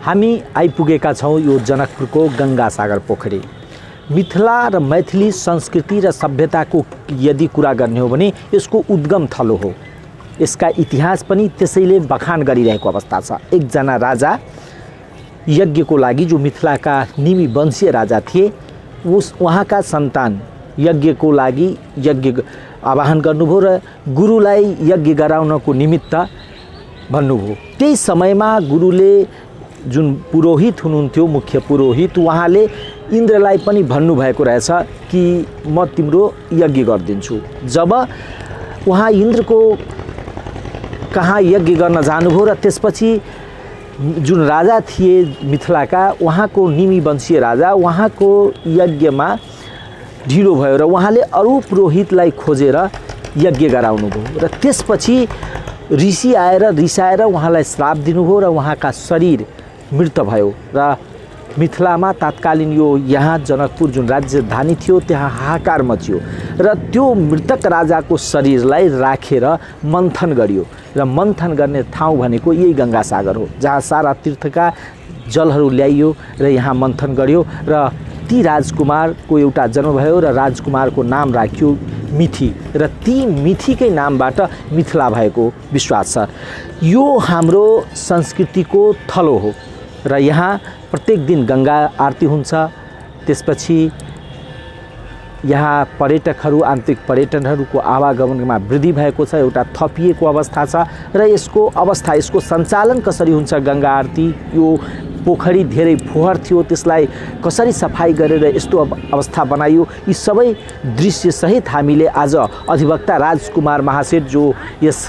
हामी आइपुगेका छौँ यो जनकपुरको गङ्गासागर पोखरी। मिथिला र मैथिली संस्कृति र सभ्यताको यदि कुरा गर्ने हो भने यसको उद्गम थलो हो। यसका इतिहास पनि त्यसैले बखान गरिरहेको अवस्था छ। एकजना राजा यज्ञको लागि, जो मिथिलाका निमी वंशीय राजा थिए, उहाँका सन्तान यज्ञको लागि यज्ञ आवाहन गर्नुभयो र गुरुलाई यज्ञ गराउनको निमित्त भन्नुभयो। त्यही समयमा गुरुले जुन पुरोहित हुनुहुन्थ्यो, मुख्य पुरोहित, उहाँले इन्द्रलाई पनि भन्नुभएको रहेछ कि म तिम्रो यज्ञ गरिदिन्छु। जब उहाँ इन्द्रको कहाँ यज्ञ गर्न जानुभयो र त्यसपछि जुन राजा थिए मिथिलाका, उहाँको निमी वंशीय राजा, उहाँको यज्ञमा ढिलो भयो र उहाँले अरू पुरोहितलाई खोजेर यज्ञ गराउनुभयो र त्यसपछि ऋषि आएर रिसाएर उहाँलाई श्राप दिनुभयो र उहाँका शरीर मृत भयो र मिथिलामा तात्कालीन यो यहाँ जनकपुर जुन राजधानी थियो त्यहाँ हाहाकार मच्यो र त्यो मृतक राजाको शरीरलाई राखेर मन्थन गरियो र मन्थन गर्ने ठाउँ भनेको यही गङ्गासागर हो, जहाँ सारा तीर्थका जलहरू ल्याइयो र यहाँ मन्थन गरियो र ती राजकुमारको एउटा जन्म भयो र राजकुमारको नाम राखियो मिथि र ती मिथिकै नामबाट मिथिला भएको विश्वास छ। यो हाम्रो संस्कृतिको थलो हो र यहाँ प्रत्येक दिन गङ्गा आरती हुन्छ। त्यसपछि यहाँ पर्यटकहरू, आन्तरिक पर्यटनहरूको आवागमनमा वृद्धि भएको छ, एउटा थपिएको अवस्था छ र यसको सञ्चालन कसरी हुन्छ, गङ्गा आरती, यो पोखरी धेरै फोहोर थियो, त्यसलाई कसरी सफाई गरेर यस्तो अवस्था बनाइयो, यी सबै दृश्यसहित हामीले आज अधिवक्ता राजकुमार महासेठ, जो यस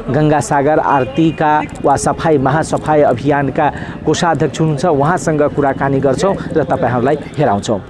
गङ्गासागर आरतीका वा सफाई महासफाई अभियानका कोषाध्यक्ष हुनुहुन्छ, उहाँसँग कुराकानी गर्छौँ र तपाईँहरूलाई हेराउँछौँ।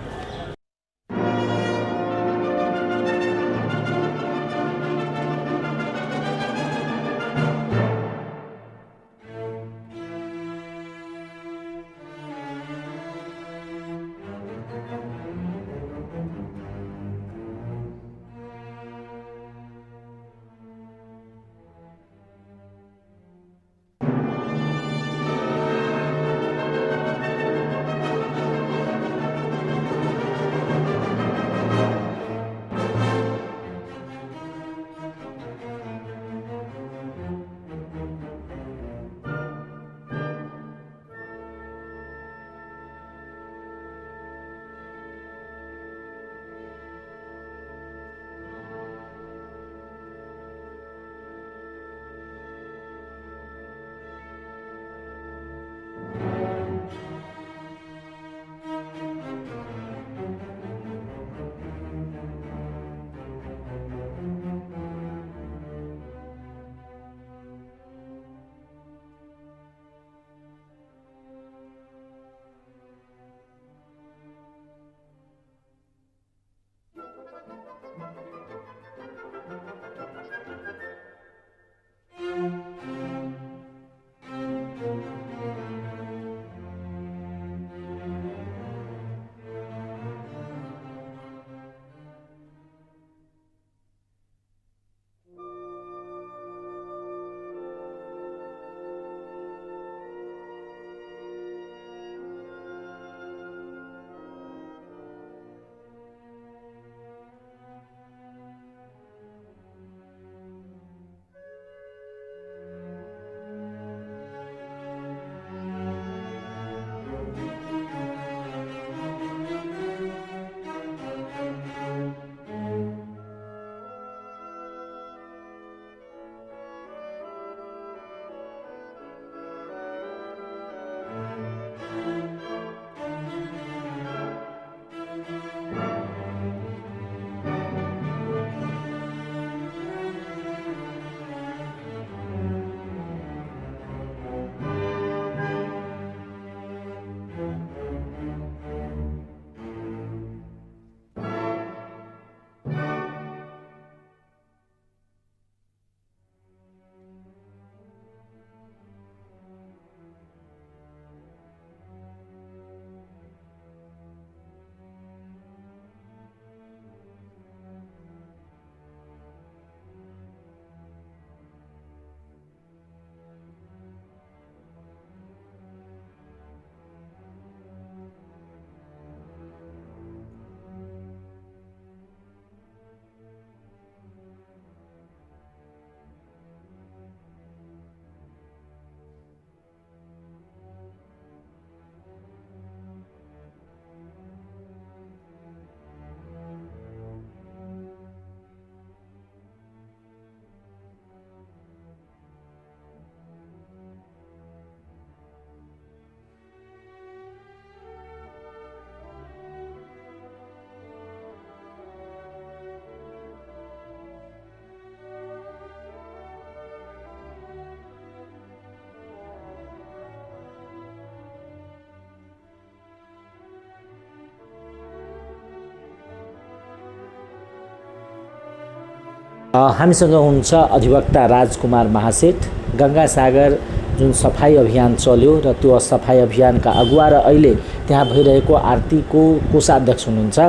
हामीसँग हुनुहुन्छ अधिवक्ता राजकुमार महासेठ। गङ्गा सागर जुन सफाई अभियान चल्यो र त्यो सफाई अभियानका अगुवा र अहिले त्यहाँ भइरहेको आरतीको कोषाध्यक्ष हुनुहुन्छ।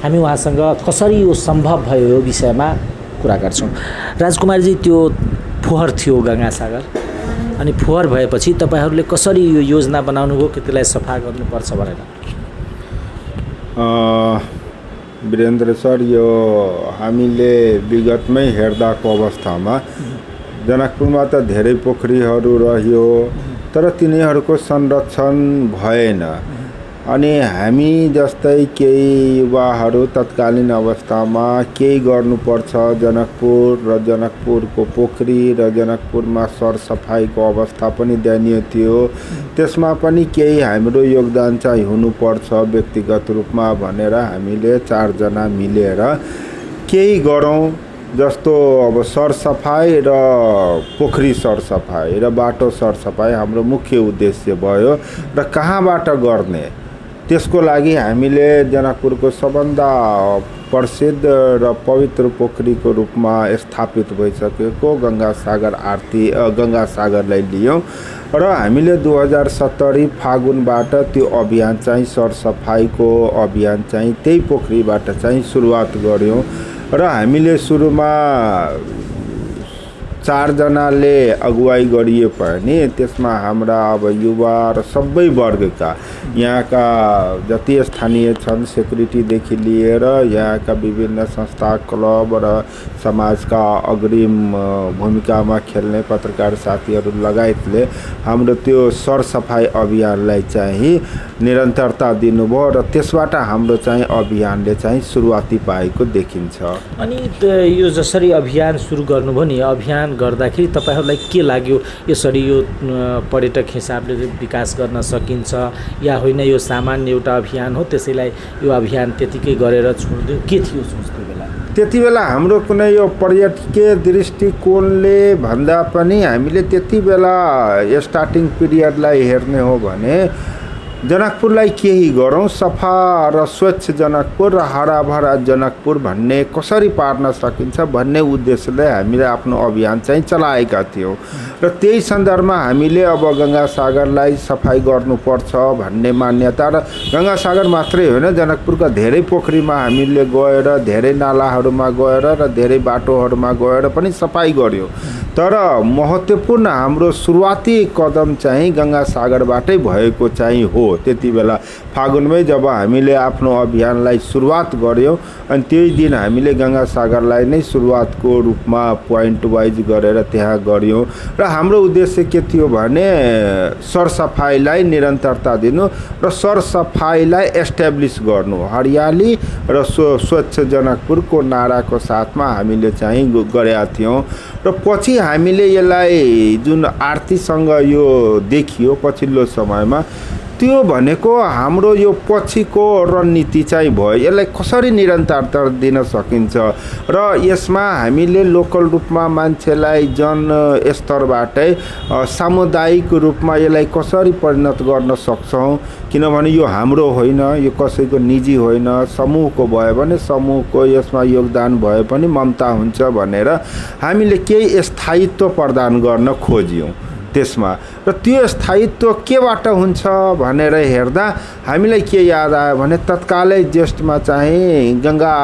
हामी उहाँसँग कसरी यो सम्भव भयो यो विषयमा कुरा गर्छौँ। राजकुमारजी, त्यो फोहोर थियो गङ्गा सागर, अनि फोहोर भएपछि तपाईँहरूले कसरी यो योजना बनाउनु भयो कि त्यसलाई सफा गर्नुपर्छ भनेर? वीरेन्द्र सर, यो हामीले विगतमै हेर्दाको अवस्थामा जनकपुरमा त धेरै पोखरीहरू रह्यो, तर तिनीहरूको संरक्षण भएन। अनि हामी जस्तै केही युवाहरू तत्कालीन अवस्थामा केही गर्नुपर्छ, जनकपुर र जनकपुरको पोखरी र जनकपुरमा सरसफाइको अवस्था पनि दयनीय थियो, त्यसमा पनि केही हाम्रो योगदान चाहिँ हुनुपर्छ व्यक्तिगत रूपमा भनेर हामीले 4 जना मिलेर केही गरौँ। जस्तो अब सरसफाइ र पोखरी सरसफाइ र बाटो सरसफाइ हाम्रो मुख्य उद्देश्य भयो। र कहाँबाट गर्ने त्यसको लागि हामीले जनकपुरको सबभन्दा प्रसिद्ध र पवित्र पोखरीको रूपमा स्थापित भइसकेको गङ्गा सागर आरती गङ्गा सागरलाई लियौँ र हामीले 2070 फागुनबाट त्यो अभियान चाहिँ सरसफाइको अभियान चाहिँ त्यही पोखरीबाट चाहिँ सुरुवात गऱ्यौँ। र हामीले सुरुमा 4 जनाले अगुवाई गरिए पनि त्यसमा हाम्रा अब युवा र सबै वर्गका यहाँका जति स्थानीय छन् सेक्युरिटीदेखि लिएर यहाँका विभिन्न संस्था क्लब र समाजका अग्रिम भूमिकामा खेल्ने पत्रकार साथीहरू लगायतले हाम्रो त्यो सरसफाइ अभियानलाई चाहिँ निरन्तरता दिनुभयो र त्यसबाट हाम्रो चाहिँ अभियानले चाहिँ सुरुवाती पाएको देखिन्छ। अनि यो जसरी अभियान सुरु गर्नुभयो नि, अभियान गर्दाखेरि तपाईँहरूलाई के लाग्यो यसरी यो पर्यटक हिसाबले विकास गर्न सकिन्छ या होइन, यो सामान्य एउटा अभियान हो त्यसैलाई यो अभियान त्यतिकै गरेर छोडिदियो, के थियो सोच त्यो बेला? त्यति बेला हाम्रो कुनै यो पर्यटकीय दृष्टिकोणले भन्दा पनि हामीले त्यति बेला स्टार्टिङ पिरियडलाई हेर्ने हो भने जनकपुरलाई केही गरौँ, सफा र स्वच्छ जनकपुर र हराभरा जनकपुर भन्ने कसरी पार्न सकिन्छ भन्ने उद्देश्यले हामीले आफ्नो अभियान चाहिँ चलाएका थियौँ। र त्यही सन्दर्भमा हामीले अब गङ्गा सागरलाई सफाई गर्नुपर्छ भन्ने मान्यता, र गङ्गा सागर मात्रै होइन जनकपुरका धेरै पोखरीमा हामीले गएर धेरै नालाहरूमा गएर र धेरै बाटोहरूमा गएर पनि सफाई गर्यो। तर महत्त्वपूर्ण हाम्रो सुरुवाती कदम चाहिँ गङ्गा सागरबाटै भएको चाहिँ हो। त्यति बेला फागुनमै जब हामीले आफ्नो अभियानलाई सुरुवात गऱ्यौँ अनि त्यही दिन हामीले गङ्गा सागरलाई नै सुरुवातको रूपमा पोइन्ट वाइज गरेर त्यहाँ गऱ्यौँ। र हाम्रो उद्देश्य के थियो भने सरसफाइलाई निरन्तरता दिनु र सरसफाइलाई एस्टाब्लिस गर्नु, हरियाली र स्वच्छ जनकपुरको नाराको साथमा हामीले चाहिँ गरेका थियौँ। र पछि हामीले यसलाई जुन आरतीसँग यो देखियो पछिल्लो समयमा, त्यो भनेको हाम्रो यो पछिको रणनीति चाहिँ भयो, यसलाई कसरी निरन्तरता दिन सकिन्छ र यसमा हामीले लोकल रूपमा मान्छेलाई जन स्तरबाटै सामुदायिक रूपमा यसलाई कसरी परिणत गर्न सक्छौँ। किनभने यो हाम्रो होइन, यो कसैको निजी होइन, समूहको भयो भने समूहको यसमा योगदान भए पनि ममता हुन्छ भनेर हामीले केही स्थायित्व प्रदान गर्न खोज्यौँ त्यसमा। र त्यो स्थायित्व केबाट हुन्छ भनेर हेर्दा हामीलाई के याद आयो भने तत्कालै ज्येष्ठमा चाहिँ गङ्गा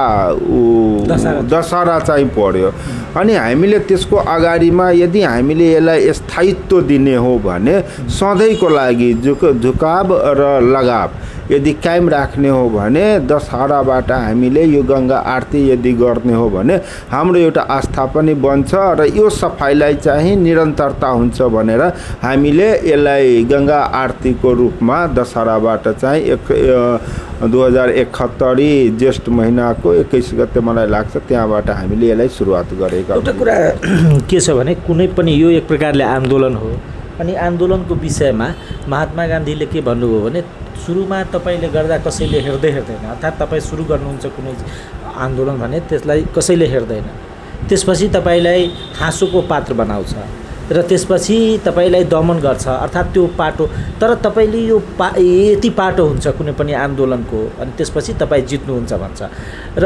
दशहरा चाहिँ पर्यो। अनि हामीले त्यसको अगाडिमा यदि हामीले यसलाई स्थायित्व दिने हो भने सधैँको लागि झुकाव र लगाव यदि कायम राख्ने हो भने दशहराबाट हामीले यो गङ्गा आरती यदि गर्ने हो भने हाम्रो एउटा आस्था पनि बन्छ र यो सफाइलाई चाहिँ निरन्तरता हुन्छ भनेर हामीले यसलाई गङ्गा आरतीको रूपमा दशहराबाट चाहिँ 2071 ज्येष्ठ महिनाको 21 गते मलाई लाग्छ त्यहाँबाट हामीले यसलाई सुरुवात गरेका। एउटा कुरा के छ भने कुनै पनि यो एक प्रकारले आन्दोलन हो, अनि आन्दोलनको विषयमा महात्मा गान्धीले के भन्नुभयो भने सुरुमा तपाईँले गर्दा कसैले हेर्दैन, अर्थात् तपाईँ सुरु गर्नुहुन्छ कुनै आन्दोलन भने त्यसलाई कसैले हेर्दैन, त्यसपछि तपाईँलाई हाँसोको पात्र बनाउँछ र त्यसपछि तपाईँलाई दमन गर्छ, अर्थात् त्यो पाटो। तर तपाईँले यो यति पाटो हुन्छ कुनै पनि आन्दोलनको, अनि त्यसपछि तपाईँ जित्नुहुन्छ भन्छ। र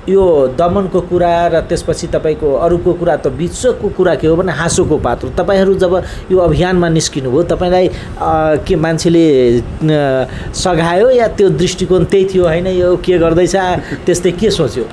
यो दमनको कुरा र त्यसपछि तपाईँको अरूको कुरा त विश्वको कुरा के हो भने हाँसोको पात्र। तपाईँहरू जब यो अभियानमा निस्किनुभयो तपाईँलाई के मान्छेले सघायो या त्यो दृष्टिकोण त्यही थियो होइन यो के गर्दैछ त्यस्तै के सोच्यो?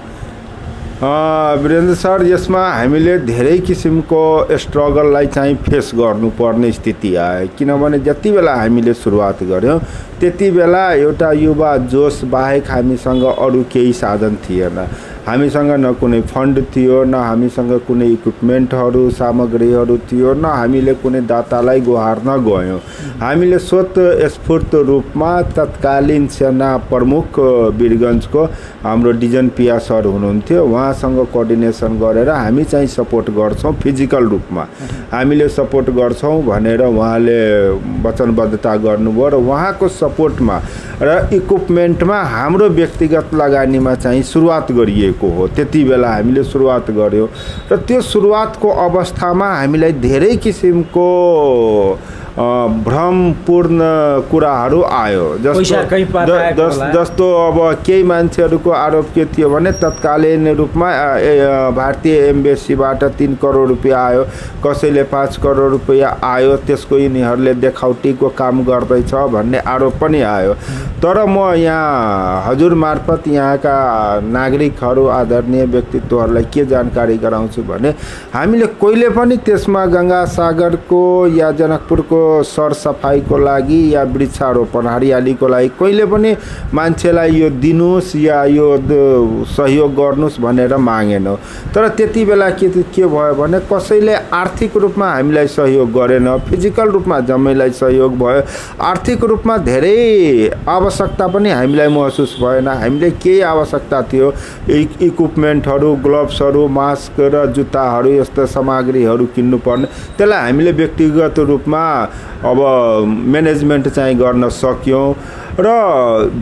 वीरेन्द्र सर, यसमा हामीले धेरै किसिमको स्ट्रगललाई चाहिँ फेस गर्नुपर्ने स्थिति आयो। किनभने जति बेला हामीले सुरुवात गऱ्यौँ त्यति बेला एउटा युवा जोस बाहेक हामीसँग अरू केही साधन थिएन। हामीसँग न कुनै फन्ड थियो, न हामीसँग कुनै इक्विपमेन्टहरू सामग्रीहरू थियो, न हामीले कुनै दातालाई गुहार्न गयौँ। हामीले स्वतस्फूर्त रूपमा तत्कालीन सेना प्रमुख वीरगन्जको हाम्रो डिजन पिया सर हुनुहुन्थ्यो, उहाँसँग कोअर्डिनेसन गरेर हामी चाहिँ सपोर्ट गर्छौँ, फिजिकल रूपमा हामीले सपोर्ट गर्छौँ भनेर उहाँले वचनबद्धता गर्नुभयो र उहाँको सपोर्टमा र इक्विपमेन्टमा हाम्रो व्यक्तिगत लगानीमा चाहिँ सुरुवात गरिएको हो। त्यति बेला हामीले सुरुवात गऱ्यौँ र त्यो सुरुवातको अवस्थामा हामीलाई धेरै किसिमको भ्रमपूर्ण कुराहरू आयो। जस्तो अब केही मान्छेहरूको आरोप के थियो भने तत्कालीन रूपमा भारतीय एम्बेसीबाट 3 करोड रुपियाँ आयो, कसैले 5 करोड रुपियाँ आयो, त्यसको यिनीहरूले देखाउटीको काम गर्दैछ भन्ने आरोप पनि आयो। तर म यहाँ हजुर मार्फत यहाँका नागरिकहरू आदरणीय व्यक्तित्वहरूलाई के जानकारी गराउँछु भने हामीले कहिले पनि त्यसमा गङ्गा सागरको या जनकपुरको सरसफाइको लागि या वृक्षारोपण हरियालीको लागि कहिले पनि मान्छेलाई यो दिनुहोस् या यो सहयोग गर्नुहोस् भनेर मागेनौँ। तर त्यति बेला के भयो भने कसैले आर्थिक रूपमा हामीलाई सहयोग गरेन, फिजिकल रूपमा जम्मैलाई सहयोग भयो, आर्थिक रूपमा धेरै आवश्यकता पनि हामीलाई महसुस भएन। हामीले केही आवश्यकता थियो, इक्विपमेन्टहरू, ग्लोभ्सहरू, मास्क र जुत्ताहरू यस्ता सामग्रीहरू किन्नुपर्ने, त्यसलाई हामीले व्यक्तिगत रूपमा अब म्यानेजमेन्ट चाहिँ गर्न सक्यौँ। र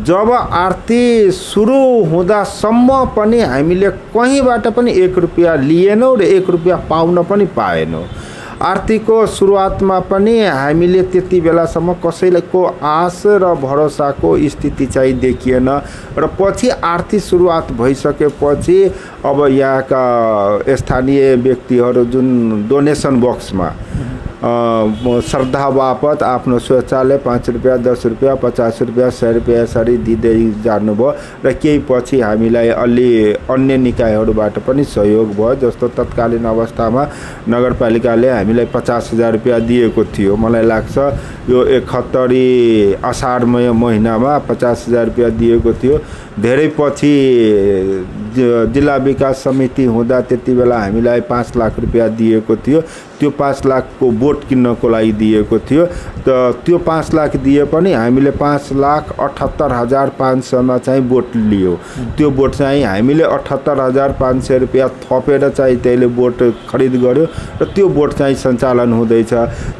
जब आरती सुरु हुँदासम्म पनि हामीले कहीँबाट पनि 1 रुपियाँ लिएनौँ र 1 रुपियाँ पाउन पनि पाएनौँ। आरतीको सुरुवातमा पनि हामीले त्यति बेलासम्म कसैको आश र भरोसाको स्थिति चाहिँ देखिएन र पछि आरती सुरुवात भइसकेपछि अब यहाँका स्थानीय व्यक्तिहरू जुन डोनेसन बक्समा श्रद्धा बापत आफ्नो शौचालय 5 रुपियाँ, 10 रुपियाँ, 50 रुपियाँ, 100 रुपियाँ यसरी दिँदै जानुभयो र केही पछि हामीलाई अलि अन्य निकायहरूबाट पनि सहयोग भयो। जस्तो तत्कालीन अवस्थामा नगरपालिकाले हामीलाई 50,000 रुपियाँ दिएको थियो। मलाई लाग्छ यो 71 असार महिनामा 50,000 रुपियाँ दिएको थियो। धेरै पछि जिल्ला विकास समिति हुँदा त्यति बेला हामीलाई 5 लाख रुपियाँ दिएको थियो। त्यो 5 लाखको बोट किन्नको लागि दिएको थियो। त त्यो 5 लाख दिए पनि हामीले 5,78,500 मा चाहिँ बोट लियो। त्यो बोट चाहिँ हामीले 78,500 रुपियाँ थपेर चाहिँ त्यसले बोट खरिद गर्यो र त्यो बोट चाहिँ सञ्चालन हुँदैछ।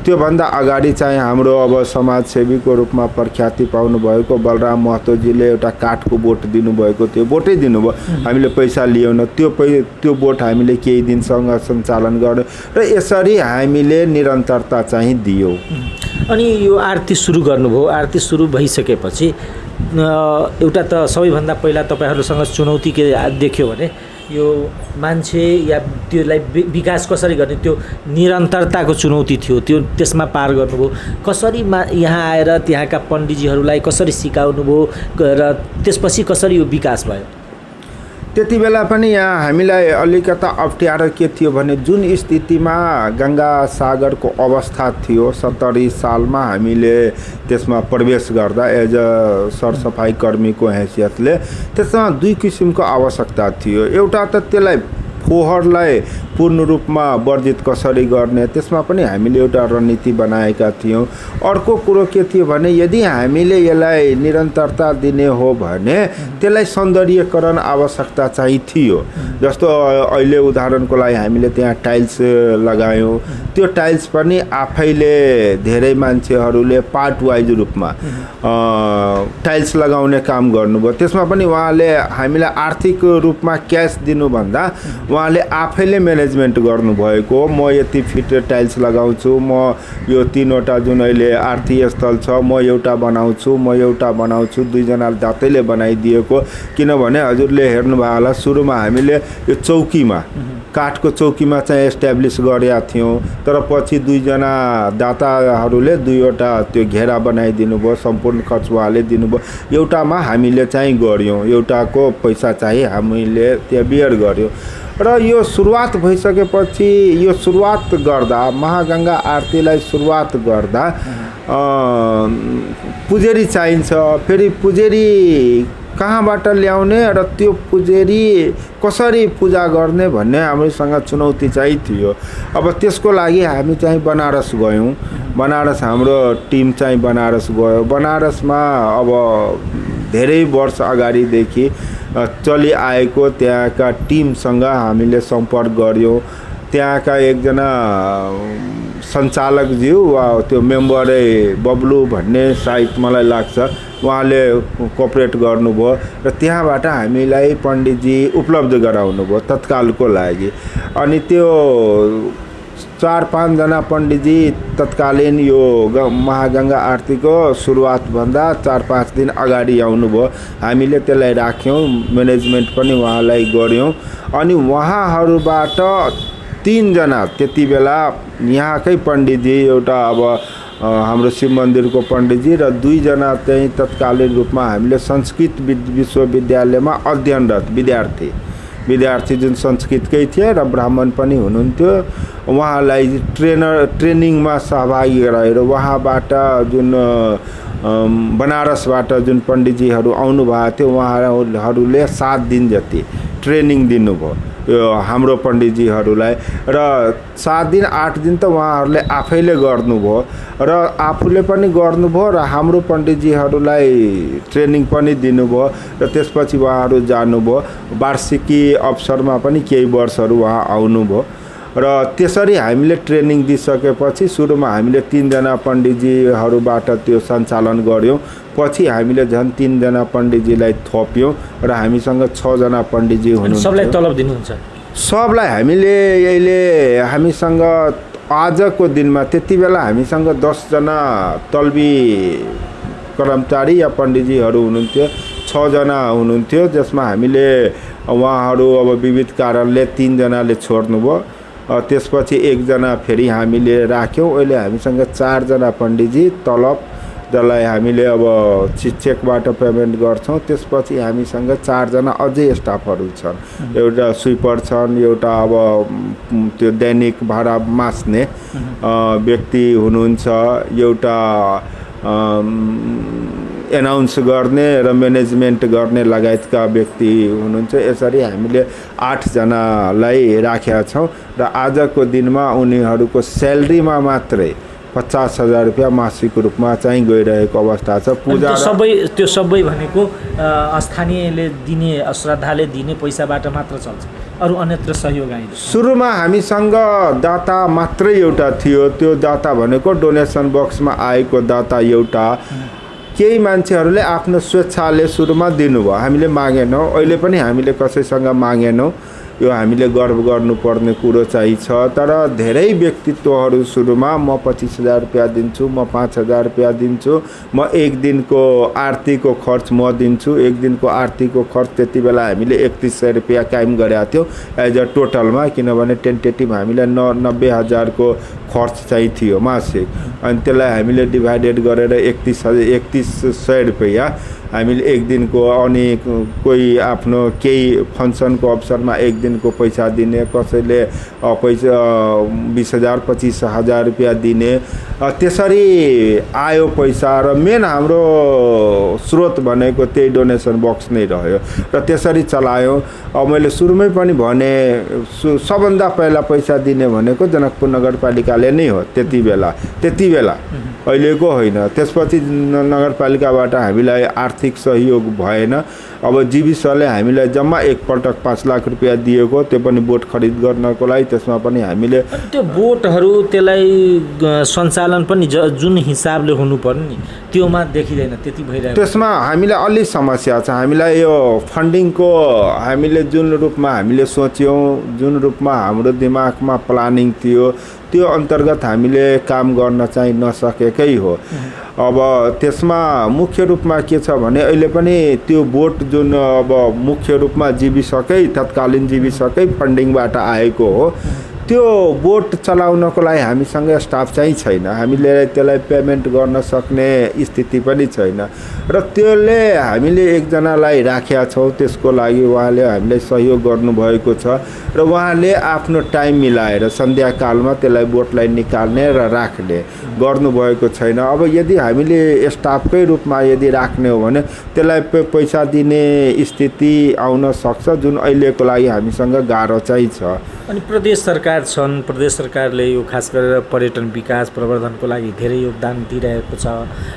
त्योभन्दा अगाडि चाहिँ हाम्रो अब समाजसेवीको रूपमा प्रख्याति पाउनु भएको बलराम महतोजीले एउटा काठको बोट दिनुभएको थियो, बोटै दिनुभयो, हामीले पैसा लिएन। त्यो बोट हामीले केही दिनसँग सञ्चालन गर्यो र यसरी हामीले निरन्तरता चाहिँ दियौँ। अनि यो आरती सुरु गर्नुभयो, आरती सुरु भइसकेपछि एउटा त सबैभन्दा पहिला तपाईँहरूसँग चुनौती के देख्यो भने यो मान्छे या त्यसलाई विकास कसरी गर्ने त्यो निरन्तरताको चुनौती थियो। त्यो त्यसमा पार गर्नुभयो कसरी? यहाँ आएर त्यहाँका पण्डितजीहरूलाई कसरी सिकाउनुभयो र त्यसपछि कसरी यो विकास भयो? त्यति बेला पनि यहाँ हामीलाई अलिकता अप्ठ्यारो के थियो भने जुन स्थितिमा गङ्गा सागरको अवस्था थियो 70 सालमा हामीले त्यसमा प्रवेश गर्दा एज अ सरसफाइ कर्मीको हैसियतले त्यसमा 2 किसिमको आवश्यकता थियो। एउटा त त्यसलाई फोहोरलाई पूर्ण रूपमा वर्जित कसरी गर्ने, त्यसमा पनि हामीले एउटा रणनीति बनाएका थियौँ। अर्को कुरो के थियो भने यदि हामीले यसलाई निरन्तरता दिने हो भने त्यसलाई सौन्दर्यकरण आवश्यकता चाहिँ थियो। जस्तो अहिले उदाहरणको लागि हामीले त्यहाँ टाइल्स लगायौँ। त्यो टाइल्स पनि आफैले धेरै मान्छेहरूले पार्ट वाइज रूपमा टाइल्स लगाउने काम गर्नुभयो। त्यसमा पनि उहाँले हामीलाई आर्थिक रूपमा क्यास दिनुभन्दा उहाँले आफैले म्यानेजमेन्ट गर्नुभएको म यति फिट टाइल्स लगाउँछु, म यो 3वटा जुन अहिले आरती स्थल छ म एउटा बनाउँछु 2जना दातैले बनाइदिएको। किनभने हजुरले हेर्नुभयो होला सुरुमा हामीले यो चौकीमा काठको चौकीमा चाहिँ एस्ट्याब्लिस गरेका थियौँ, तर पछि 2जना दाताहरूले 2वटा त्यो घेरा बनाइदिनु भयो, सम्पूर्ण खर्च उहाँले दिनुभयो। एउटामा हामीले चाहिँ गऱ्यौँ, एउटाको पैसा चाहिँ हामीले त्यो बियर गऱ्यौँ। र यो सुरुवात भइसकेपछि यो सुरुवात गर्दा महागङ्गा आरतीलाई सुरुवात गर्दा पुजेरी चाहिन्छ। फेरि पुजेरी कहाँबाट ल्याउने र त्यो पुजेरी कसरी पूजा गर्ने भन्ने हामीसँग चुनौती चाहिँ थियो। अब त्यसको लागि हामी चाहिँ बनारस गयौँ। बनारस हाम्रो टिम चाहिँ बनारस गयो। बनारसमा अब धेरै वर्ष अगाडिदेखि चलिआएको त्यहाँका टिमसँग हामीले सम्पर्क गऱ्यौँ। त्यहाँका एकजना सञ्चालकज्यू वा त्यो मेम्बरै बब्लु भन्ने सायद मलाई लाग्छ, उहाँले कोअपरेट गर्नुभयो र त्यहाँबाट हामीलाई पण्डितजी उपलब्ध गराउनु भयो तत्कालको लागि। अनि त्यो 4-5 जना पण्डितजी तत्कालीन यो महागङ्गा आरतीको सुरुवातभन्दा 4-5 दिन अगाडि आउनुभयो। हामीले त्यसलाई राख्यौँ, म्यानेजमेन्ट पनि उहाँलाई गऱ्यौँ। अनि उहाँहरूबाट 3 जना त्यति बेला यहाँकै पण्डितजी, एउटा अब हाम्रो शिव मन्दिरको पण्डितजी र 2 जना चाहिँ तत्कालीन रूपमा हामीले संस्कृत विश्वविद्यालयमा अध्ययनरत विद्यार्थी जुन संस्कृतकै थिए र ब्राह्मण पनि हुनुहुन्थ्यो, उहाँलाई ट्रेनिङमा सहभागी गराएर उहाँबाट जुन बनारसबाट जुन पण्डितजीहरू आउनुभएको थियो उहाँहरूले 7 दिन जति ट्रेनिङ दिनुभयो यो हाम्रो पण्डितजीहरूलाई। र 7 दिन 8 दिन त उहाँहरूले आफैले गर्नुभयो र आफूले पनि गर्नुभयो र हाम्रो पण्डितजीहरूलाई ट्रेनिङ पनि दिनुभयो। र त्यसपछि उहाँहरू जानुभयो। वार्षिकी अवसरमा पनि केही वर्षहरू उहाँ आउनुभयो। र त्यसरी हामीले ट्रेनिङ दिइसकेपछि सुरुमा हामीले 3 जना पण्डितजीहरूबाट त्यो सञ्चालन गऱ्यौँ। पछि हामीले झन् 3 जना पण्डितजीलाई थप्यौँ र हामीसँग 6 जना पण्डितजी हुनुहुन्छ। सबलाई तलब दिनुहुन्छ? सबलाई हामीले अहिले हामीसँग आजको दिनमा त्यति बेला हामीसँग 10 जना तल्बी कर्मचारी या पण्डितजीहरू हुनुहुन्थ्यो, 6 जना हुनुहुन्थ्यो, जसमा हामीले उहाँहरू अब विविध कारणले 3 जनाले छोड्नुभयो। त्यसपछि 1 जना फेरि हामीले राख्यौँ। अहिले हामीसँग 4 जना पण्डितजी तलब जसलाई हामीले अब चेकबाट पेमेन्ट गर्छौँ। त्यसपछि हामीसँग 4 जना अझै स्टाफहरू छन्। एउटा स्विपर छन्, एउटा अब त्यो दैनिक भाडा मास्ने व्यक्ति हुनुहुन्छ, एउटा एनाउन्स गर्ने र म्यानेजमेन्ट गर्ने लगायतका व्यक्ति हुनुहुन्छ। यसरी हामीले 8 जनालाई राखेका छौँ र आजको दिनमा उनीहरूको स्यालेरीमा मात्रै 50,000 रुपियाँ मासिक रूपमा चाहिँ गइरहेको अवस्था छ। पूजा त्यो सबै भनेको स्थानीयले दिने श्रद्धाले दिने पैसाबाट मात्र चल्छ, अरू अन्यत्र सहयोग आएन? सुरुमा हामीसँग दाता मात्रै एउटा थियो। त्यो दाता भनेको डोनेसन बक्समा आएको दाता एउटा। केही मान्छेहरूले आफ्नो स्वेच्छाले सुरुमा दिनुभयो, हामीले मागेनौँ। अहिले पनि हामीले कसैसँग मागेनौँ। यो हामीले गर्व गर्नुपर्ने कुरो चाहिँ छ। तर धेरै व्यक्तित्वहरू सुरुमा म 25,000 रुपियाँ दिन्छु, म 5,000 रुपियाँ दिन्छु, म 1 दिनको आरतीको खर्च म दिन्छु। 1 दिनको आरतीको खर्च त्यति बेला हामीले 3100 रुपियाँ कायम गरेका थियौँ एज अ टोटलमा, किनभने टेन्टेटिभ हामीलाई 90,000 को खर्च चाहिँ थियो मासिक। अनि त्यसलाई हामीले डिभाइडेड गरेर 3100 रुपियाँ हामीले 1 दिनको, अनि कोही आफ्नो केही फङ्सनको अवसरमा 1 दिनको पैसा दिने, कसैले पैसा 20,000 25,000 रुपियाँ दिने, त्यसरी आयो पैसा। र मेन हाम्रो स्रोत भनेको त्यही डोनेसन बक्स नै रह्यो र त्यसरी चलायौँ। अब मैले सुरुमै पनि भने सबभन्दा पहिला पैसा दिने भनेको जनकपुर नगरपालिकाले नै हो त्यति बेला अहिलेको होइन। त्यसपछि नगरपालिकाबाट हामीलाई आर्थिक सहयोग भएन। अब जीविसले हामीलाई जम्मा एकपल्ट 5 लाख रुपियाँ दिए दिएको, त्यो पनि बोट खरिद गर्नको लागि। त्यसमा पनि हामीले त्यो बोटहरू त्यसलाई सञ्चालन पनि जुन हिसाबले हुनुपर्ने नि त्योमा देखिँदैन, त्यति भइरहेको। त्यसमा हामीलाई अलि समस्या छ। हामीलाई यो फन्डिङको हामीले जुन रूपमा हामीले सोच्यौँ, जुन रूपमा हाम्रो दिमागमा प्लानिङ थियो, त्यो अन्तर्गत हामीले काम गर्न चाहिँ नसकेकै हो। अब त्यसमा मुख्य रूपमा के छ भने अहिले पनि त्यो बोट जुन अब मुख्य रूपमा जीविसकै तत्कालीन जीविसकै फन्डिङबाट आएको हो, त्यो बोट चलाउनको लागि हामीसँग स्टाफ चाहिँ छैन। हामीले त्यसलाई पेमेन्ट गर्न सक्ने स्थिति पनि छैन र त्यसले हामीले एकजनालाई राखेका छौँ। त्यसको लागि उहाँले हामीलाई सहयोग गर्नुभएको छ र उहाँले आफ्नो टाइम मिलाएर सन्ध्याकालमा त्यसलाई बोटलाई निकाल्ने र राख्ने गर्नुभएको छैन। अब यदि हामीले स्टाफकै रूपमा यदि राख्ने हो भने त्यसलाई पैसा दिने स्थिति आउन सक्छ, जुन अहिलेको लागि हामीसँग गाह्रो चाहिँ छ। अनि प्रदेश सरकार छन्, प्रदेश सरकारले यो खास गरेर पर्यटन विकास प्रवर्धनको लागि धेरै योगदान दिइरहेको छ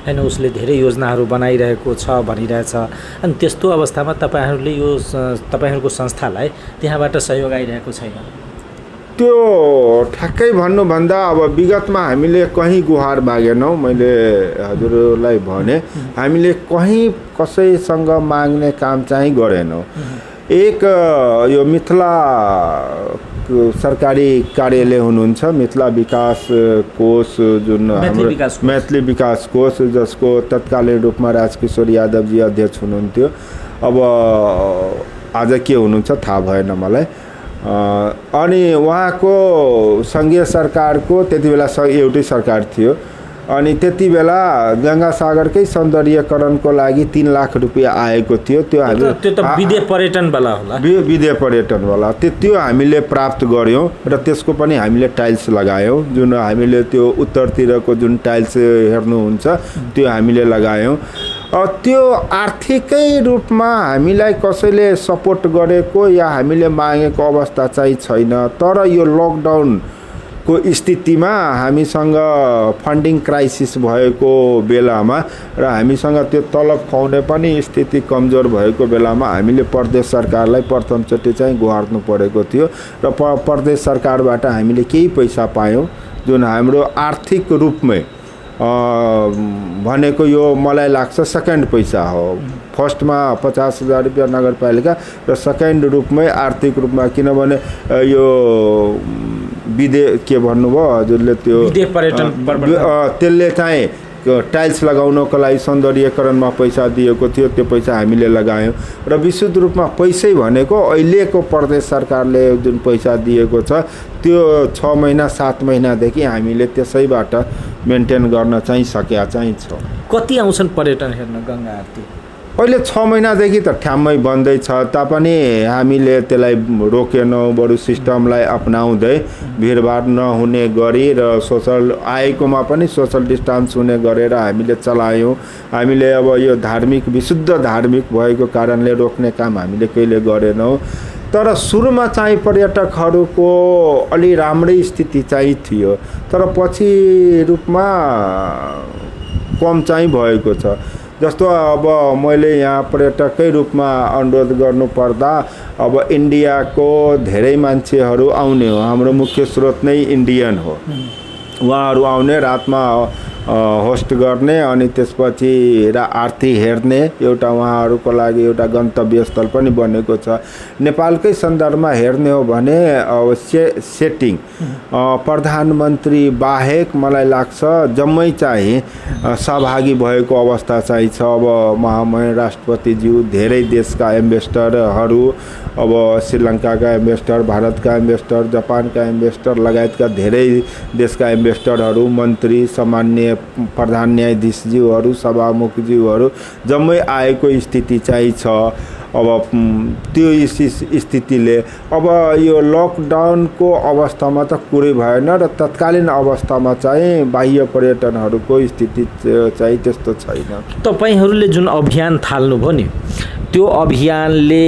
हैन, उसले धेरै योजनाहरू बनाइरहेको छ भनिरहेछ। अनि त्यस्तो अवस्थामा तपाईहरुको संस्थालाई त्यहाँबाट सहयोग आइरहेको छैन? त्यो ठ्याक्कै भन्नुभन्दा अब विगतमा हामीले कहीँ गुहार मागेनौँ। मैले हजुरलाई भने हामीले कहीँ कसैसँग माग्ने काम चाहिँ गरेनौँ। एक यो मिथिला सरकारी कार्यालय हुनुहुन्छ, मिथिला विकास कोष, जुन हाम्रो मैथिली विकास कोष, जसको तत्कालीन रूपमा राजकिशोर यादवजी अध्यक्ष हुनुहुन्थ्यो। अब आज के हुनुहुन्छ थाहा भएन मलाई। अनि उहाँको सङ्घीय सरकारको त्यति बेला एउटै सरकार थियो। अनि त्यति बेला गङ्गासागरकै सौन्दर्यकरणको लागि 3 लाख रुपियाँ आएको थियो। त्यो त विदेश पर्यटनवाला होला, विदेश पर्यटनवाला त्यो हामीले प्राप्त गऱ्यौँ र त्यसको पनि हामीले टाइल्स लगायौँ। जुन हामीले त्यो उत्तरतिरको जुन टाइल्स हेर्नुहुन्छ त्यो हामीले लगायौँ। त्यो आर्थिकै रूपमा हामीलाई कसैले सपोर्ट गरेको या हामीले मागेको अवस्था चाहिँ छैन। तर यो लकडाउन को स्थितिमा हामीसँग फन्डिङ क्राइसिस भएको बेलामा र हामीसँग त्यो तलब खुवाउने पनि स्थिति कमजोर भएको बेलामा हामीले प्रदेश सरकारलाई प्रथमचोटि चाहिँ गुहार्नु परेको थियो र प्रदेश सरकारबाट हामीले केही पैसा पायौँ, जुन हाम्रो आर्थिक रूपमै भनेको यो मलाई लाग्छ सेकेन्ड पैसा हो। फर्स्टमा 50,000 रुपियाँ नगरपालिका र सेकेन्ड रूपमै आर्थिक रूपमा, किनभने यो के भन्नुभयो हजुरले, त्यो त्यसले चाहिँ टाइल्स लगाउनको लागि सौन्दर्यकरणमा पैसा दिएको थियो। त्यो पैसा हामीले लगायौँ र विशुद्ध रूपमा पैसै भनेको अहिलेको प्रदेश सरकारले जुन पैसा दिएको छ त्यो 6 महिना 7 महिनादेखि हामीले त्यसैबाट मेन्टेन गर्न चाहिँ सकेका चाहिँ छौँ। कति आउँछन् पर्यटन हेर्न गङ्गा आरती? अहिले 6 महिनादेखि त ठ्याम्मै बन्दैछ, तापनि हामीले त्यसलाई रोकेनौँ। बरु सिस्टमलाई अपनाउँदै भिडभाड नहुने गरी र सोसल आएकोमा पनि सोसल डिस्टेन्स हुने गरेर हामीले चलायौँ। हामीले अब यो धार्मिक विशुद्ध धार्मिक भएको कारणले रोक्ने काम हामीले कहिले गरेनौँ। तर सुरुमा चाहिँ पर्यटकहरूको अलि राम्रै स्थिति चाहिँ थियो, तर पछि रूपमा कम चाहिँ भएको छ। जस्तो अब मैले यहाँ पर्यटकै रूपमा अनुरोध गर्नुपर्दा अब इन्डियाको धेरै मान्छेहरू आउने हो। हाम्रो मुख्य स्रोत नै इन्डियन हो। उहाँहरू आउने, रातमा होस्ट गर्ने अनि त्यसपछि आरती हेर्ने एउटा उहाँहरूको लागि एउटा गन्तव्य स्थल पनि बनेको छ। नेपालकै सन्दर्भमा हेर्ने हो भने अब सेटिङ प्रधानमन्त्री बाहेक मलाई लाग्छ जम्मै चाहिँ सहभागी भएको अवस्था चाहिँ छ। अब महामहिम राष्ट्रपतिज्यू, धेरै देशका एम्बेसडरहरू, अब श्रीलङ्काका एम्बेसडर, भारतका एम्बेसडर, जापानका एम्बेसडर लगायतका धेरै देशका एम्बेसडरहरू, मन्त्री, सामान्य प्रधान न्यायाधीशज्यूहरू, सभामुखज्यूहरू जम्मै आएको स्थिति चाहिँ छ। अब त्यो स्थितिले अब यो लकडाउनको अवस्थामा त कुरै भएन र तत्कालीन अवस्थामा चाहिँ बाह्य पर्यटनहरूको स्थिति चाहिँ त्यस्तो छैन। तपाईहरूले जुन अभियान थाल्नुभयो नि, त्यो अभियानले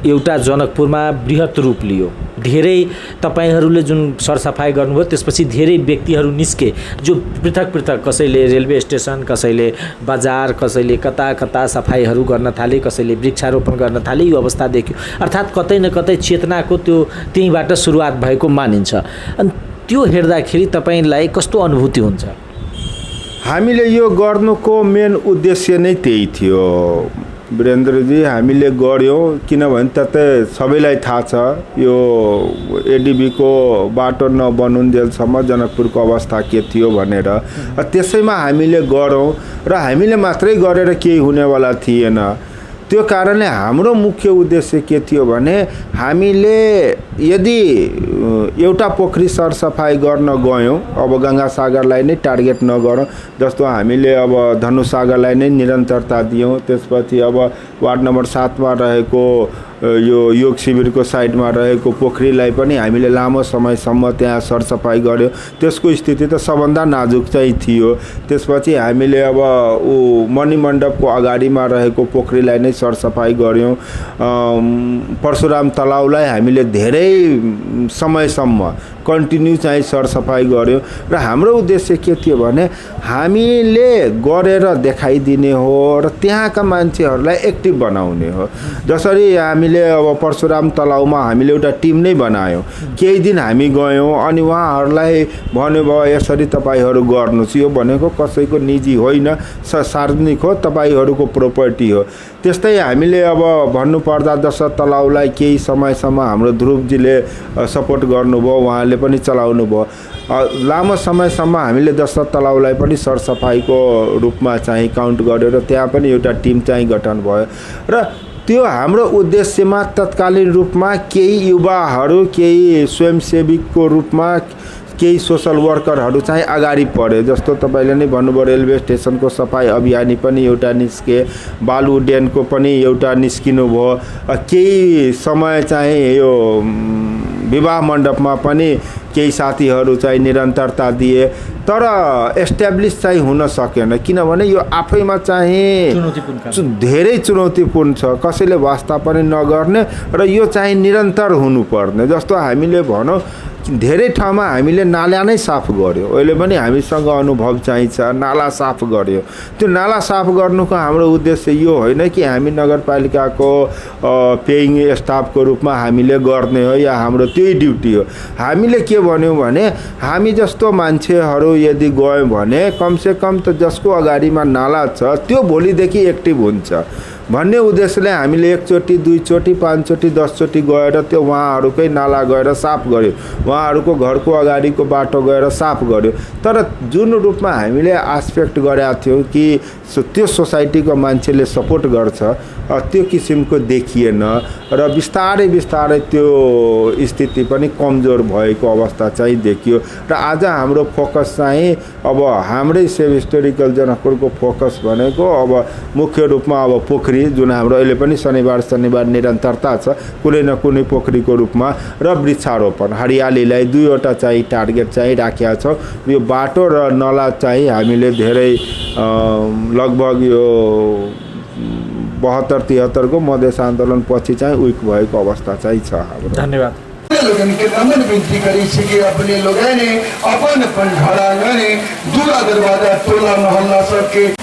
एउटा जनकपुरमा बृहत रूप लियो, धेरै तपाईहरूले जुन सरसफाइ गर्नुभयो त्यसपछि धेरै व्यक्तिहरू निस्के जो पृथक पृथक कसैले रेलवे स्टेसन, कसैले बजार, कसैले कता कता सफाइहरू गर्न थाले, कसैले वृक्षारोपण गर्न थाले। यो अवस्था देखियो, अर्थात् कतै न कतै चेतनाको त्यो त्यहीँबाट सुरुवात भएको मानिन्छ। अनि त्यो हेर्दाखेरि तपाईँलाई कस्तो अनुभूति हुन्छ? हामीले यो गर्नुको मेन उद्देश्य नै त्यही थियो वीरेन्द्रजी। हामीले गऱ्यौँ किनभने त सबैलाई थाहा छ यो एडिबीको बाटो नबनुन्जेलसम्म जनकपुरको अवस्था के थियो भनेर। त्यसैमा हामीले गरौँ र हामीले मात्रै गरेर केही हुनेवाला थिएन। त्यो कारणले हाम्रो मुख्य उद्देश्य के थियो भने हामीले यदि एउटा पोखरी सरसफाइ गर्न गयौँ, अब गङ्गासागरलाई नै टार्गेट नगरौँ, जस्तो हामीले अब धनुसागरलाई नै निरन्तरता दियौँ। त्यसपछि अब वार्ड नम्बर 7 मा रहेको यो योग शिविरको साइडमा रहेको पोखरीलाई पनि हामीले लामो समयसम्म त्यहाँ सरसफाइ गऱ्यौँ। त्यसको स्थिति त सबभन्दा नाजुक चाहिँ थियो। त्यसपछि हामीले अब मणिमण्डपको अगाडिमा रहेको पोखरीलाई नै सरसफाइ गऱ्यौँ। परशुराम तलाउलाई हामीले धेरै समयसम्म कन्टिन्यू चाहिँ सरसफाइ गऱ्यौँ। र हाम्रो उद्देश्य के थियो भने हामीले गरेर देखाइदिने हो र त्यहाँका मान्छेहरूलाई एक्टिभ बनाउने हो। जसरी हामीले अब परशुराम तलाउमा हामीले एउटा टिम नै बनायौँ। केही दिन हामी गयौँ अनि उहाँहरूलाई भन्नुभयो यसरी तपाईँहरू गर्नुहोस्, यो भनेको कसैको निजी होइन, सार्वजनिक हो, तपाईँहरूको प्रोपर्टी हो। त्यस्तै हामीले अब भन्नुपर्दा दशरथ तलाउलाई केही समयसम्म हाम्रो ध्रुवजीले सपोर्ट गर्नुभयो, उहाँले पनि चलाउनु भयो। लामो समयसम्म हामीले दशरथ तलाउलाई पनि सरसफाइको रूपमा चाहिँ काउन्ट गरेर त्यहाँ पनि एउटा टिम चाहिँ गठन भयो। र त्यो हाम्रो उद्देश्यमा तत्कालीन रूपमा केही युवाहरू, केही स्वयंसेवीको रूपमा केही सोशल वर्करहरू चाहिँ अगाडि पढे। जस्तो तपाईँले नै भन्नुभयो रेलवे स्टेसनको सफाई अभियानी पनि एउटा निस्के, बालु उड्डयनको पनि एउटा निस्किनु भयो। केही समय चाहिँ यो विवाह मण्डपमा पनि केही साथीहरू चाहिँ निरन्तरता दिए, तर एस्ट्याब्लिस चाहिँ हुन सकेन किनभने यो आफैमा चाहिँ धेरै चुनौतीपूर्ण छ। कसैले वास्ता पनि नगर्ने र यो चाहिँ निरन्तर हुनुपर्ने। जस्तो हामीले भनौँ धेरै ठाउँमा हामीले नाला नै साफ गर्यो, अहिले पनि हामीसँग अनुभव चाहिँ छ, नाला साफ गर्यो। त्यो नाला साफ गर्नुको हाम्रो उद्देश्य यो होइन कि हामी नगरपालिकाको पेइङ स्टाफको रूपमा हामीले गर्ने हो या हाम्रो त्यही ड्युटी हो। हामीले के भन्यौँ भने हामी जस्तो मान्छेहरू यदि गयौँ भने कमसेकम त जसको अगाडिमा नाला छ त्यो भोलिदेखि एक्टिभ हुन्छ भन्ने उद्देश्यले हामीले एकचोटि, दुईचोटि, 5 चोटि, 10 चोटि गएर त्यो उहाँहरूकै नाला गएर साफ गर्यो, उहाँहरूको घरको अगाडिको बाटो गएर साफ गर्यो। तर जुन रूपमा हामीले एस्पेक्ट गरेका थियौँ कि त्यो सोसाइटीको मान्छेले सपोर्ट गर्छ त्यो किसिमको देखिएन र बिस्तारै बिस्तारै त्यो स्थिति पनि कमजोर भएको अवस्था चाहिँ देखियो। र आज हाम्रो फोकस चाहिँ अब हाम्रै सेभ हिस्टोरिकल जनकपुरको फोकस भनेको अब मुख्य रूपमा अब पोखरी जुन हाम्रो अहिले पनि शनिबार निरन्तरता छ कुनै न कुनै पोखरीको रूपमा र वृक्षारोपण हरियालीलाई 2वटा चाहिँ टार्गेट चाहिँ राखेका छौँ। यो बाटो र नला चाहिँ हामीले धेरै लगभग यो 72-73 को मधेस आन्दोलन पछि चाहिँ विक भएको अवस्था चाहिँ छ हाम्रो। धन्यवाद। लोगन के नम्र विनती करी कि अपने लोग ने अपन अपन घर आंगने दूरा दरवाजा टोला मोहल्ला सबके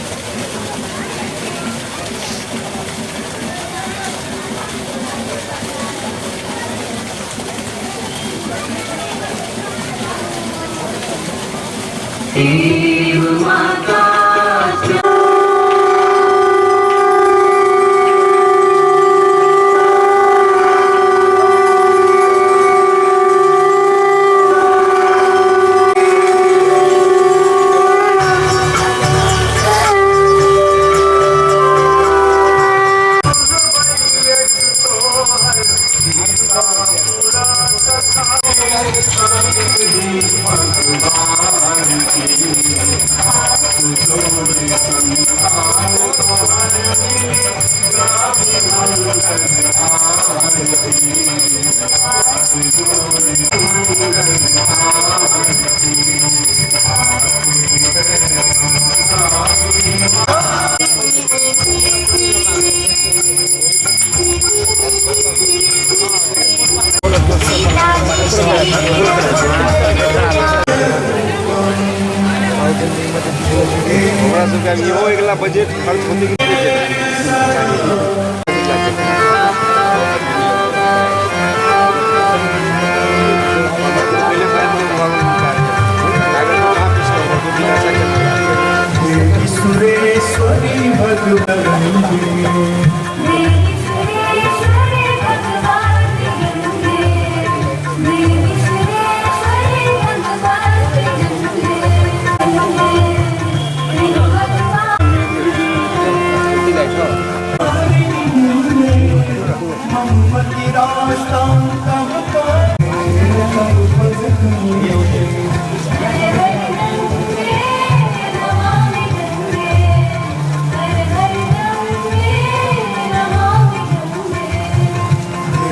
हमरा सबके अब इहो अगला बजट खर्च होते कि नहीं पहले बात में सुरेश्वरी भगवती